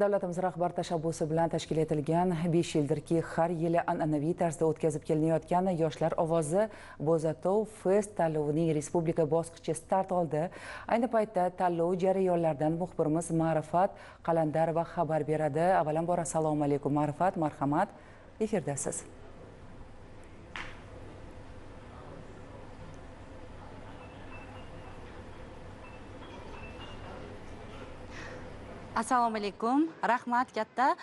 Davlatimiz rahbar tashabbusi bilan tashkil etilgan 5 yildirki har yili an'anaviy tarzda o'tkazib kelinayotgan Yoshlar ovozi Bo'zatov Fest tanlovining respublika bosqichi start oldi. Ayni paytda tanlov jarayonlaridan muxbirimiz Ma'rifat Qalandarova xabar beradi. Avvalambor assalomu alaykum Ma'rifat, marhamat, efirdasiz. Assalomu alaykum, rahmat katta.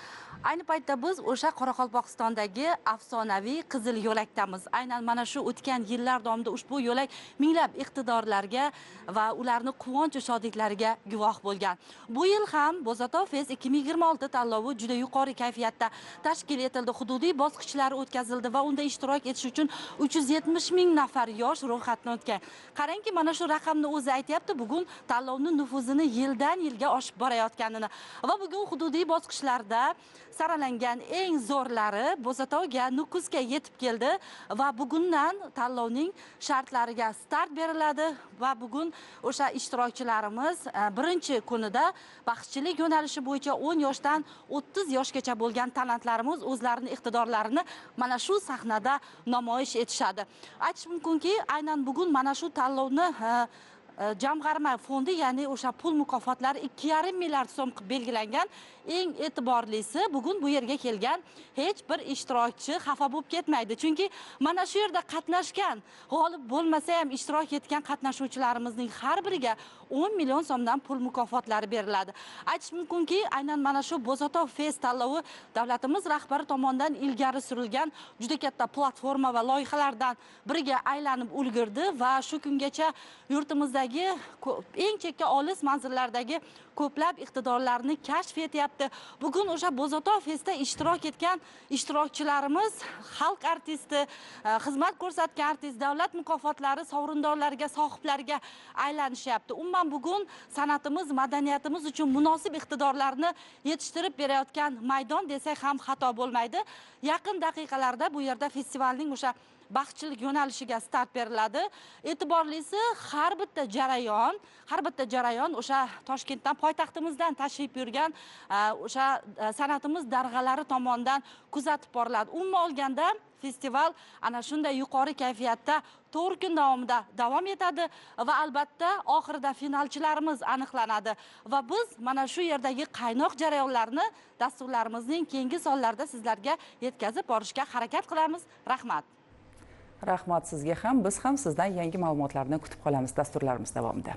Ayni paytda biz o'sha Qoraqalpog'istondagi afsonaviy Qizil yo'lakdamiz. Aynan mana shu o'tgan yillar davomida ushbu yo'lak minglab iqtidorlarga va ularni quvonch va shodliklariga guvoh bo'lgan. Bu yil ham Bo'zatov Fest 2026 tanlovi juda yuqori kayfiyatda tashkil etildi. Hududiy bosqichlari o'tkazildi va unda ishtirok etish uchun 370 ming nafar yosh ro'yxatdan o'tgan. Qarangki, mana shu raqamni o'zi aytayapti, bugun tanlovning nufuzini yildan yilga oshib borayotganini. Va bugun hududiy bosqichlarda saralangan eng zo'rlari Bo'zatovga, Nukusga yetib keldi va bugundan tanlovning shartlariga start beriladi va bugun o'sha ishtirokchilarimiz birinchi kunida baxshichilik yo'nalishi bo'yicha 10 yoshdan 30 yoshgacha bo'lgan talantlarimiz o'zlarining iqtidorlarini mana shu sahnada namoyish etishadi. Aytish mumkinki, aynan bugun mana shu tanlovni jamg'arma fondi, ya'ni o'sha pul mukofotlari 2,5 milliard so'm qilib belgilangan. Eng e'tiborlisi, bugun bu yerga kelgan hech bir ishtirokchi xafa bo'lib ketmaydi. Chunki mana shu yerda qatnashgan, g'olib bo'lmasa ham ishtirok etgan qatnashuvchilarimizning har biriga 10 million so'mdan pul mukofotlari beriladi. Aytish mumkinki, aynan mana shu Bo'zatov Fest tanlovi davlatimiz rahbari tomonidan ilgari surilgan juda katta platforma va loyihalardan biriga aylanib ulgurdi va shu kungacha yurtimizdagi eng chekka olis manzillardagi ko'plab iqtidorlarni kashf etyapti. Bugun o'sha Bo'zatov Festda ishtirok etgan ishtirokchilarimiz xalq artisti, xizmat ko'rsatgan artist, davlat mukofotlari sovrindorlariga, sohiblariga aylanishyapti. Umuman bugun san'atimiz, madaniyatimiz uchun munosib iqtidorlarni yetishtirib berayotgan maydon desak ham xato bo'lmaydi. Yaqin daqiqalarda bu yerda festivalning o'sha baxshichilik yo'nalishiga start beriladi. E'tiborlisi, har bitta jarayon o'sha Toshkentdan, poytaxtimizdan tashrif buyurgan o'sha san'atimiz darg'alari tomonidan kuzatib boriladi. Umuman olganda festival ana shunday yuqori kayfiyatda 4 kun davomida davom etadi va albatta oxirida finalchilarimiz aniqlanadi va biz mana shu yerdagi qaynoq jarayonlarni dasturlarimizning keyingi sonlarida sizlarga yetkazib borishga harakat qilamiz. Rahmat. Rahmat sizga ham, biz ham sizdan yangi ma'lumotlarni kutib qolamiz dasturlarimiz davomida.